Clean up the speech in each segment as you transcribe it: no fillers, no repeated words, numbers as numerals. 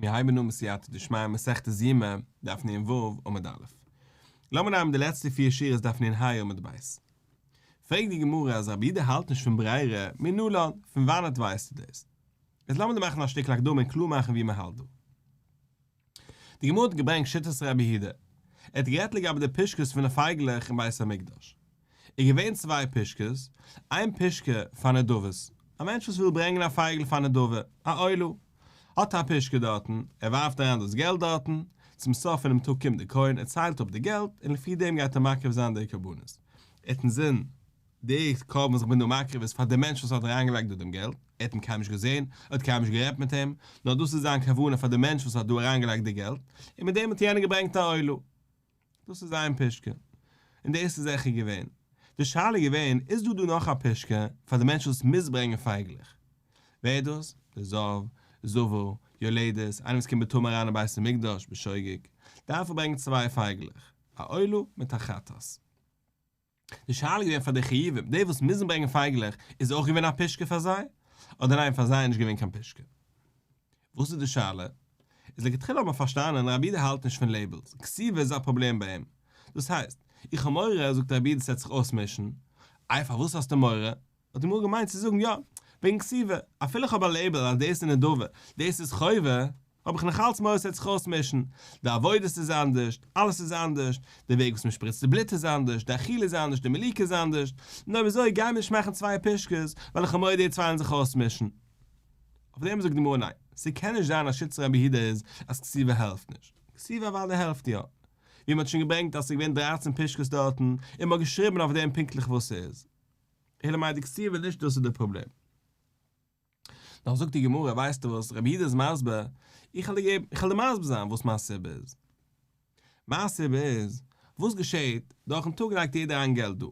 מיר הייבן אן בסייעתא דשמיא מסכת יומא, דף נ"ו, עמוד א'. לאמיר נעמען די לעצטע פיר שורות דף נ"ה עמוד ב'. פרעגט די גמרא אז רבי יהודה האלט נישט פון ברירה, מנלן, פון וואנעט ווייסטו דאס? איז לאמיר דא מאכן א שטיקל הקדמה און קלאר מאכן ווי מען האלט דא. די גמרא האט געברענגט שיטת רבי יהודה, ער האט גערעדט לגבי די פושקעס פון די פייגלעך אין בית המקדש. איז געווען צוויי פושקעס, איין פושקע פאר נדבות, א מענטש וואס וויל ברענגען א פייגל פאר נדבה, א עולה, האט א פושקע דארטן, ער ווארפט אריין דאס געלט דארטן, צום סוף פונעם טאג קומט דער כהן, ער ציילט אפ די געלט, און לפי דעם גייט ער מקריב זיין די קרבנות. ער האט אינזין, די קרבן וואס איך בין דא מקריב איז פאר דעם מענטש וואס האט אריינגעלייגט דא דעם געלט, ער האט אים קיינמאל נישט געזען, ער האט קיינמאל נישט גערעדט מיט אים, נאר דאס איז זיין כוונה פאר דעם מענטש וואס האט דא אריינגעלייגט די געלט, און מיט דעם האט יענער געברענגט א עולה. דאס איז איין פושקע. און דאס איז זיכער געווען. די שאלה איז געווען, איז דא דא נאך א פושקע פאר די מענטש וואס מוז ברענגען פייגלעך? ווער איז דאס? די זב, זבה, יולדת, איינער וואס קומט בטומאה אריין אין בית המקדש בשוגג, דארף ער ברענגען צוויי פייגלעך, א עולה מיט א חטאת. די שאלה איז געווען פאר די חייבים, די וואס מוזן ברענגען פייגלעך, איז אויך געווען א פושקע פאר זיי? אדער ניין פאר זיי איז נישט געווען קיין פושקע? וואס איז די שאלה? איז לכתחילה האט מען פארשטאנען רבי יהודה האלט נישט פון labels, כתיבה איז א פראבלעם ביי אים. דאס הייסט, איך האב מורא, זאגט רבי יהודה ס'וועט זיך אויסמישן. איי פארוואס האסטו מורא? האט די גמרא געמיינט צו זאגן יא, וועגן כתיבה, אפילו איך האב א label אז דאס איז נדבה, דאס איז חובה, האב איך נאכאלץ מורא ס'וועט זיך אויסמישן, די עבודות איז אנדערש, אלעס איז אנדערש, די וועג וואס מ'שפריצט די בלוט איז אנדערש, די אכילה איז אנדערש, די מליקה איז אנדערש, און אויב אזוי גיימיר נישט מאכן צוויי פושקעס, ווייל איך האב מורא די צוויי וועלן זיך אויסמישן. אויף דעם זאגט די גמרא ניין, ס'קען נישט זיין אז שיטת רבי יהודה איז אז כתיבה העלפט נישט, כתיבה אוודאי העלפט יא, ווי מ'האט שוין געברענגט אז ס'איז געווען דרייצן פושקעס דארטן, און מ'האט געשריבן אויף דעם פונקטליך וואס ס'איז. אלא מאי די כתיבה נישט דאס איז די פראבלעם. נאך זאגט די גמרא ווייסטו וואס רבי יהודה איז מסביר, איך וועל דיר געבן, איך וועל דיר מסביר זיין וואס מיין סיבה איז. מיין סיבה איז, וואס געשעט, דורכן טאג לייגט יעדער אריין געלט דא.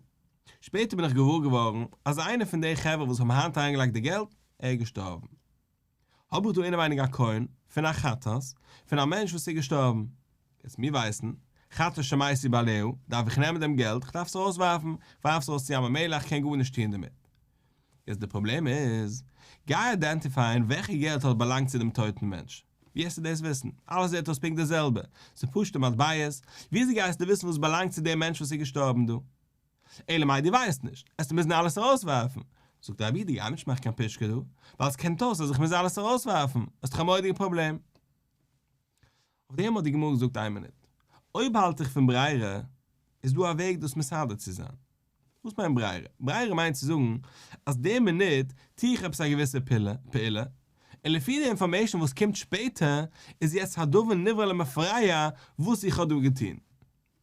שפעטער בין איך געוואר געווארן אז איינער פון די חברה וואס האבן היינט אריינגעלייגט די געלט, ער איז געשטארבן. האב איך דא אינעווייניג א coin פון א חטאת, פון א מענטש וואס איז געשטארבן. יעצט מיר ווייסן, חטאת שמתו בעליה, דארף איך נעמען דעם געלט, איך דארף עס ארויסווארפן, ווארף עס ארויס צו ים המלח, כ'קען גארנישט טון דערמיט. יעצט די פראבלעם איז, גיי identify ען וועלכע געלט האט באלאנגט צו דעם טויטן מענטש. ווי העסטו דאס וויסן? אלעס זעט אויס פונקט די זעלבע, ס'איז פשוטע מטבעות, וויאזוי גייסטו וויסן וואס באלאנגט צו דעם מענטש וואס איז געשטארבן דא? אלא מאי דו ווייסט נישט, עסטו מוזן אלעס ארויסווארפן. זאגט רבי דו גיי נישט מאכן קיין פושקע דא, ווייל עס קומט אויס אז איך מוז אלעס ארויסווארפן, האסט דאך א מורא'דיגע פראבלעם. אויף דעם האט די גמרא געזאגט איין מינוט, אויב האלט איך פון ברירה, איז דא א וועג דאס מסדר צו זיין. וואס מיינט ברירה? ברירה מיינט צו זאגן אז די מינוט טו איך עפעס א געוויסע פעולה, און לפי די information וואס קומט שפעטער, איז יעצט הדבר נברר למפרע וואס איך האב דא געטון.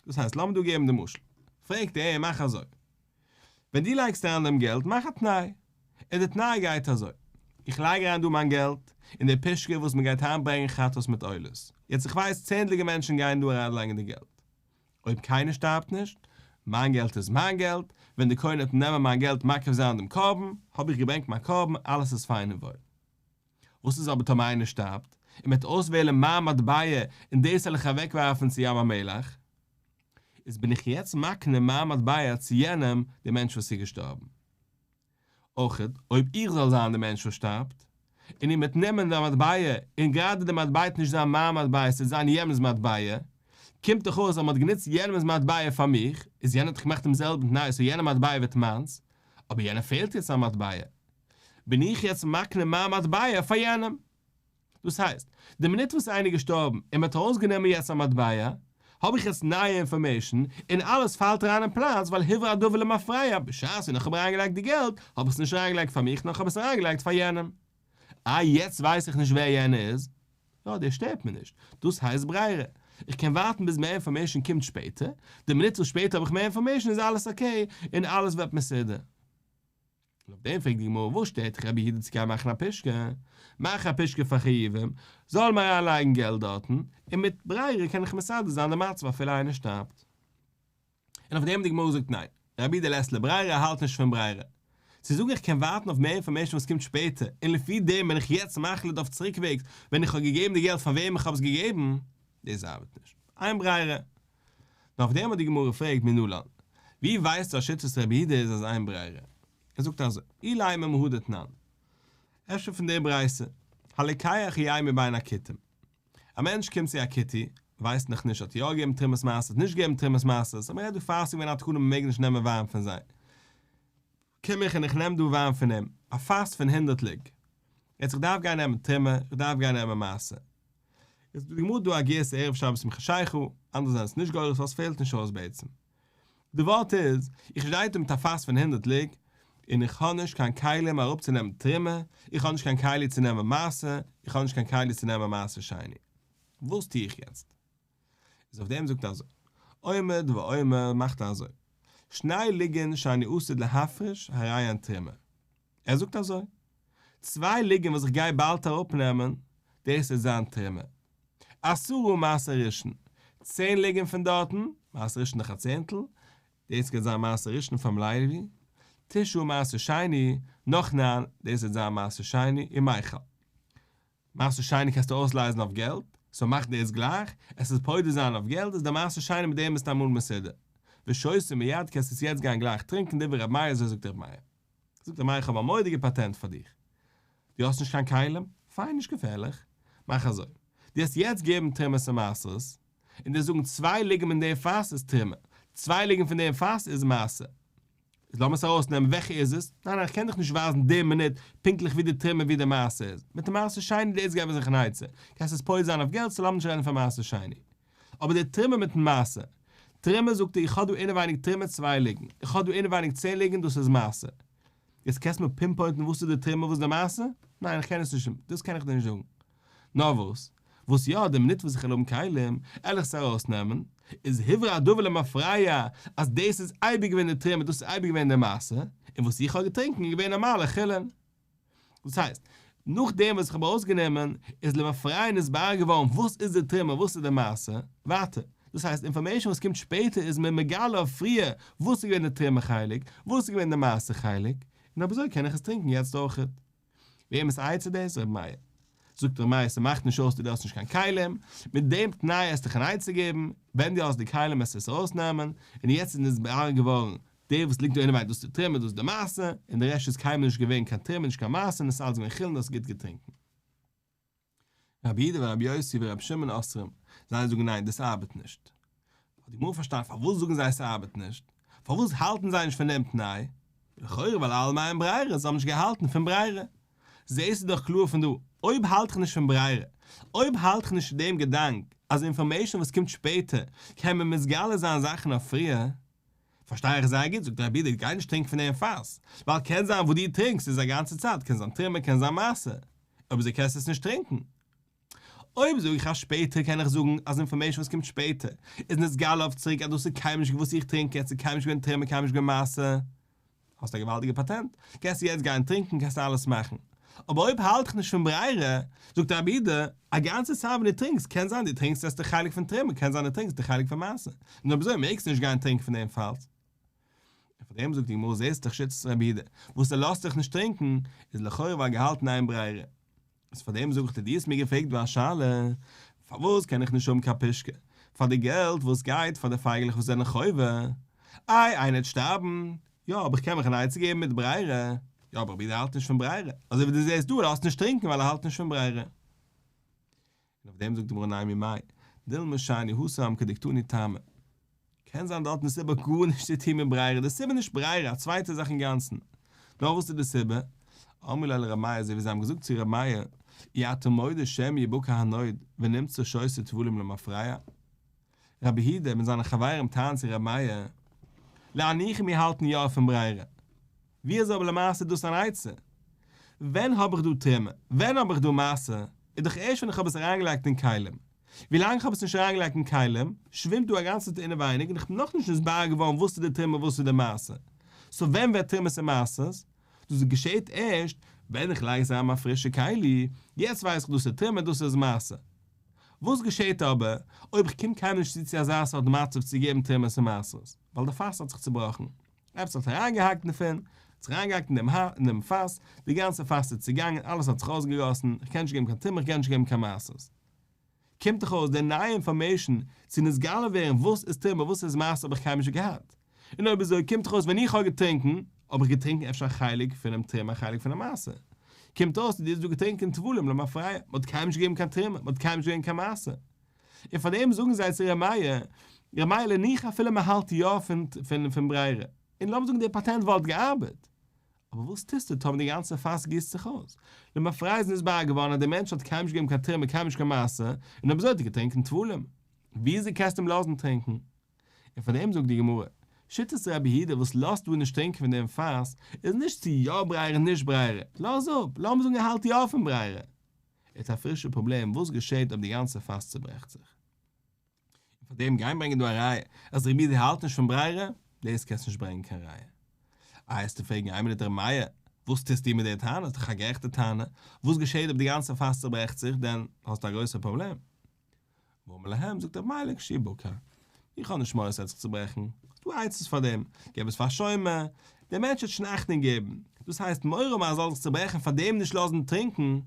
דאס הייסט, לאמיר דא געבן די משל. פרעגט ער אים, מאך אזוי. ווען דו לייגסט אריין דעם געלט, מאך א תנאי. און די תנאי גייט אזוי. איך לייג אריין דא מיין געלט, אין די פושקע וואס מען גייט היינט ברענגען חטאת מיט עולות. יעצט איך ווייס צענדליגע מענטשן גייען דא אריינלייגן די געלט. אויב קיינער שטארבט נישט, מיין געלט איז מיין געלט, ווען די כהן וועט נעמען מיין געלט מקריב זיין דעם קרבן, האב איך געברענגט מיין קרבן, אלעס איז פיין און וואויל. וואס איז אבער טאמער איינער שטארבט, און מען וועט אויסוועלן מיין מטבע און דאס וועל איך אוועקווארפן צו ים המלח, איז בין איך יעצט מקנה מיין מטבע צו יענעם, דער מענטש וואס איז געשטארבן. אויך אויב איך זאל זיין דער מענטש וואס שטארבט, און איר וועט נעמען די מטבע, און גראדע די מטבע וועט נישט זיין מיין מטבע, עס וועט זיין יענעמ'ס מטבע, קומט דאך אויס אז מען האט גענוצט יענעמ'ס מטבע פאר מיך, איז יענער האט דאך געמאכט דעם זעלבן תנאי, so יענער מטבע ווערט מיינס, אבער יענער פעלט יעצט א מטבע. בין איך יעצט מקנה מיין מטבע פאר יענעם. דאס הייסט, די מינוט וואס איינער איז געשטארבן און מען האט ארויסגענומען יעצט א מטבע, האב איך יעצט נייע information און אלעס פאלט אריין אין פלאץ ווייל הוברר הדבר למפרע, בשעת ווען איך האב אריינגעלייגט די געלט האב איך עס נישט אריינגעלייגט פאר מיך נאר איך האב עס אריינגעלייגט פאר יענעם. איי יעצט ווייס איך נישט ווער יענער איז? יא דאס שטערט מיר נישט, דאס הייסט ברירה. איך קען ווארטן ביז מער information קומט שפעטער, די מינוט וואס שפעטער האב איך מער information איז אלעס okay און אלעס ווערט מסודר. און אויף דעם פרעגט די גמרא וואס שטערט דיך רבי יהודה צו גיין מאכן א פושקע? מאך א פושקע פאר חייבים, זאל מען אריין לייגן געלט דארטן, און מיט ברירה קען איך מסדר זיין די מצב אפילו איינער שטארבט. און אויף דעם האט די גמרא געזאגט ניין, רבי יהודה לית ליה ברירה האלט נישט פון ברירה. צו זאגן איך קען ווארטן אויף מער information וואס קומט שפעטער און לפי דעם בין איך יעצט מחליט אויף צוריקוועגס ווען איך האב געגעבן די געלט פאר וועם איך האב עס געגעבן, דאס ארבעט נישט. אין ברירה. נאר אויף דעם האט די גמרא געפרעגט מנלן, ווי ווייסטו אז שיטת רבי יהודה איז אז אין ברירה? ער זאגט אזוי, אילימא מהא דתנן, אפשר פון די ברייתא, הלוקח יין מבין הכותים. א מענטש קומט צו א כותי, ווייסט נאך נישט האט יא געגעבן תרומות מעשרות נישט געגעבן תרומות מעשרות, אבער ער האט דא פאר ס'איז געווען א תקנה מ'מעג נישט נעמען וויין פון זיי. קום איך און איך נעם דא וויין פון אים, א פאס פון הונדרעט לוג. יעצט איך דארף גיין נעמען תרומה, איך דארף גיין נעמען מעשר. איז די גמרא דא א גירסא ערב שבת עם חשיכה, אנדערע זענען עס נישט גורס ווייל עס פעלט נישט אויס בעצם. די ווארט איז, איך שטיי דא מיט א פאס פון הונדרעט לוג, און איך האב נישט קיין כלים אראפצונעמען תרומה, איך האב נישט קיין כלי צו נעמען מעשר, איך האב נישט קיין כלי צו נעמען מעשר שני. וואס טו איך יעצט? איז אויף דעם זאגט ער אזוי, עומד ואומר מאכט ער אזוי, שני לוגין שאני עתיד להפריש הרי הן תרומה. ער זאגט אזוי, צוויי לוגין וואס איך גיי באלד אראפנעמען, דאס וועט זיין תרומה. עשרה מעשר ראשון, צען לוגין פון דארטן, מעשר ראשון דאך א צענטל, דאס גייט זיין מעשר ראשון פאר'ן לוי, תשעה מעשר שני, נאך ניין, דאס וועט זיין מעשר שני, ומיכל. מעשר שני קענסטו אויסלייזן אויף געלט, סאו מאך דאס גלייך, עס איז פודה זיין אויף געלט איז די מעשר שני מיט דעם ביסטו אמאל מסודר. ושותה מיד קענסט עס יעצט גיין גלייך טרינקען דברי ר' מאיר אזוי זאגט ר' מאיר. זאגט ר' מאיר איך האב א מורא'דיגע פאטענט פאר דיך. דו האסט נישט קיין כלים? פיין נישט געפערליך. מאך אזוי. דו וועסט יעצט געבן תרומות און מעשרות, און דו וועסט זאגן צוויי לוגים אין דעם פאס איז תרומה, צוויי לוגים פון דעם פאס איז מעשר. איז לאמיר עס ארויסנעמען, וועלכע איז עס? ניין ניין איך קען דיך נישט ווייזן די מינוט פונקטליך ווי די תרומה ווי די מעשר איז. מיט די מעשר שני דאס געבן מיר זיך אן עצה. קענסט עס פודה זיין אויף געלט סאו לאמיר נישט רעדן פון מעשר שני. אבער די תרומה מיטן מעשר. תרומה זאגט ער איך האב דא אינעווייניג תרומה צוויי לוגין, איך האב דא אינעווייניג צען לוגין דאס איז מעשר. יעצט קענסט מיר פינפוינטן וואס איז די תרומה וואס איז די מעשר? ניין איך קען עס נישט דאס קען איך דיר נישט זאגן. נאר וואס? וואס יא די מינוט וואס איך וועל האבן כלים על איך עס ארויסנעמען, איז הוברר הדבר למפרע אז דאס איז אייביג געווען די תרומה דאס איז אייביג געווען די מעשר, און וואס איך האב געטרינקען איז געווען נארמאלע חולין. דאס הייסט, נאכדעם וואס איך האב ארויסגענומען, איז למפרע נתברר געווארן וואס איז די תרומה וואס איז די מעשר, ווייטער, דאס הייסט אינפארמעישן וואס קומט שפעטער איז מען מגלה אויף פריער וואס איז געווען די תרומה חלק, וואס איז געווען די מעשר חלק, און אויב אזוי קען איך עס טרינקען יעצט אויכעט. וועמענס עצה דאס? ר' מאיר. זאגט ר' מאיר ס'מאכט נישט אויס דו האסט נישט קיין כלים, מיט דעם תנאי עסט דיך אן עצה געבן, ווען דו האסט די כלים עסטו עס ארויסנעמען, און יעצט איז נתברר געווארן דער וואס ליגט דא אינעווייניג דאס איז די תרומה דאס איז די מעשר, און די רעשט איז קיינמאל נישט געווען קיין תרומה נישט קיין מעשר און עס איז אלץ געווען חולין דו האסט גוט געטרינקען. רבי יהודה ורבי יוסי ורבי שמעון אוסרים, זיי זאגן ניין דאס ארבעט נישט. האט די גמרא פארשטאנען פארוואס זאגן זיי עס ארבעט נישט? פארוואס האלטן זיי נישט פון דעם תנאי? לכאורה ווייל אלמא אין ברירה, זיי האבן נישט געהאלטן פון ברירה. זעהסטו דאך קלאר פון דא, אויב האלט איך נישט פון ברירה, אויב האלט איך נישט דעם געדאנק אז אינפארמעישאן וואס קומט שפעטער קען מען מתגלה זיין זאכן אויף פריער, פארשטיי איך זייער גוט, זאגט רבי יהודה גיי נישט טרינק פון דעם פאס, ווייל קען זיין וואס דו טרינקסט איז א גאנצע צייט, קען זיין תרומה קען זיין מעשר, אויב אזוי קענסטו עס נישט טרינקן. אויב זאג איך אז שפעטער קען איך זאגן אז אינפארמעישן וואס קומט שפעטער איז נתגלה אויף צוריק אז דאס איז קיינמאל נישט וואס איך טרינק יעצט איז קיינמאל נישט געווען תרומה קיינמאל נישט געווען מעשר, האסט א געוואלדיגע פאטענט, קענסטו יעצט גיין טרינקן קענסטו אלעס מאכן. אבער אויב האלט איך נישט פון ברירה, זאגט רבי יהודה, א גאנצע צייט ווען דו טרינקסט קען זיין דו טרינקסט יעצט די חלק פון תרומה קען זיין דו טרינקסט די חלק פון מעשר, און אויב אזוי מעגסטו נישט גיין טרינקן פון דעם פאס. און פאר דעם זאגט די גמרא זעסט דאך שיטת רבי יהודה וואס ער לאזט דיך נישט טרינקן איז לכאורה ווייל געהאלטן אין ברירה. איז פאר דעם זאג איך דיר דו האסט מיר געפרעגט דא א שאלה, פארוואס קען איך נישט האבן קיין פושקע פאר די געלט וואס גייט פאר די פייגעלעך וואס זענען חובה, איי איינער וועט שטארבן, יא אבער איך קען מיך אן עצה געבן מיט ברירה, יא אבער רבי יהודה האלט נישט פון ברירה, אזוי ווי דו זעסט דא ער לאזט נישט טרינקען ווייל ער האלט נישט פון ברירה. און אויף דעם זאגט די גמרא ניין ממאי דילמא שאני התם כדקתני טעמא. קען זיין דארטן די סיבה האט גארנישט צו טון מיט ברירה, די סיבה איז נישט ברירה, א צווייטע זאך אינגאנצן. נאר וואס איז די סיבה? אמרו ליה לר' מאיר אזוי ווי זיי האבן געזאגט צו ר' מאיר, אי אתה מודה שמא יבקע הנוד ונמצא שותה טבלים למפרע? רבי יהודה מיט זיינע חברים טענה'ן צו ר' מאיר, להנוחי מיר האלטן יא פון ברירה. ווי אזוי אבער למעשה איז דאס אן עצה? ווען האב איך דא תרומה? ווען האב איך דא מעשר? איז דאך ערשט ווען איך האב עס אריינגעלייגט אין כלים. ווילאנג איך האב עס נישט אריינגעלייגט אין כלים, שווימט דא א גאנצע צייט אינעווייניג און איך בין נאכנישט נתברר געווארן וואס איז די תרומה וואס איז די מעשר. סאו ווען ווערט תרומות און מעשרות? דאס געשעט ערשט ווען איך לייג עס אריין אין א פרישע כלי, יעצט ווייס איך דאס איז תרומה דאס איז מעשר. וואס געשעט אבער אויב איך קום קיינמאל נישט צו צו אזא סארט מצב צו געבן תרומות און מעשרות, ווייל די פאס האט זיך צובראכן, עפעס האט אריינגעהאקט דערפון, האט זיך אריינגעהאקט אין דעם פאס, די גאנצע פאס איז צעגאנגען, אלעס האט זיך אויסגעגאסן, איך קען נישט געבן קיין תרומה, איך קען נישט געבן קיין מעשרות. קומט דאך אויס די נייע אינפארמעישן צו נתגלה ווערן וואס איז תרומה וואס איז מעשר האב איך קיינמאל נישט געהאט. און אויב אזוי קומט דאך אויס ווען איך האב געטרינקן, האב איך געטרינקן אפשר א חלק פונעם תרומה א חלק פונעם מעשר. קומט אויס אז דו האסט דא געטרינקען טבלים למפרע, מען האט קיינעם נישט געגעבן קיין תרומה, מען האט קיינעם נישט געגעבן קיין מעשר. און פאר דעם זאגן זיי צו ר' מאיר, ר' מאיר ניחא אפילו מען האלט יא פון ברירה, און לאמיר זאגן דער פאטענט וואלט געארבעט, אבער וואס טוסטו טאמער די גאנצע פאס גיסט זיך אויס? למפרע איז נתברר געווארן אז דער מענטש האט קיינעם נישט געגעבן קיין תרומה קיינעם נישט קיין מעשר, און אויב אזוי האט ער געטרינקען טבלים. וויאזוי קענסטו אים לאזן טרינקען? און פאר דעם זאגט די גמרא, שיטת רבי יהודה וואס לאזט דא נישט טרינקען פון דעם פאס, איז נישט צו יא ברירה נישט ברירה, לאז אפ, לאמיר זאגן ער האלט יא פון ברירה. ער האט א פרישע פראבלעם וואס געשעט אויב די גאנצע פאס צוברעכט זיך. און פאר דעם גיין ברענגען דא א ראיה אז רבי יהודה האלט נישט פון ברירה, דאס קענסט נישט ברענגען קיין ראיה. איי וועסטו פרעגן איין מינוט ר' מאיר, וואס טוסטו מיט די טענה, ס'איז דאך א גערעכטע טענה, וואס געשעט אויב די גאנצע פאס צוברעכט זיך, דען האסטו א גרויסע פראבלעם. ואמר להם, זאגט ר' מאיר לכשיבקע, איך האב נישט מורא ס'וועט זיך צוברעכן, ס'דא עצות פאר דעם, געב עס פאר א שומר, דער מענטש וועט שוין אכטונג געבן, דאס הייסט מורא האבן אז עס זאל זיך צוברעכן פאר דעם נישט לאזן טרינקען,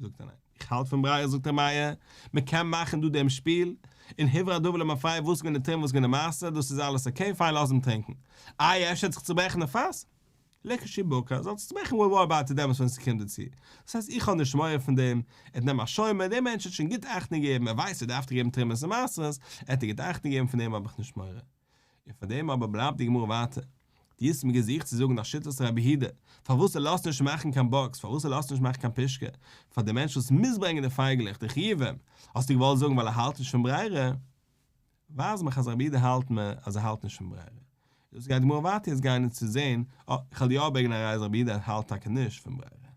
זאגט ער ניין, איך האלט פון ברירה זאגט ר' מאיר, מען קען מאכן דא דעם שפיל, און הוברר הדבר למפרע וואס איז געווען די תרומה וואס איז געווען די מעשר, דאס איז אלעס okay פיין לאז אים טרינקען, איי אפשר וועט זיך צוברעכן די פאס? לכשיבקע, זאל זיך צוברעכן we'll worry about it דעמאלטס ווען ס'קומט דערצו, דאס הייסט איך האב נישט מורא פון דעם, ער וועט נעמען א שומר, דער מענטש האט שוין גוט אכטונג געגעבן, ער ווייסט ער דארף דאך געבן תרומות און מעשרות, ער האט גוט אכטונג געגעבן פון דעם האב איך נישט מורא. און פאר דעם אבער בלייבט די גמרא ווייטער. דו האסט מיר געזוכט צו זאגן אז שיטת רבי יהודה, פארוואס ער לאזט נישט מאכן קיין box, פארוואס ער לאזט נישט מאכן קיין פושקע, פאר די מענטש וואס מוז ברענגען די פייגלעך, די חיובים, האסטו געוואלט זאגן ווייל ער האלט נישט פון ברירה? ווייז מיך אז רבי יהודה האלט מיר אז ער האלט נישט פון ברירה. דאס גייט די גמרא ווייטער יעצט גיין און צו זען, אה, איך וועל דיר יא ברענגען א ראיה אז רבי יהודה האלט טאקע נישט פון ברירה.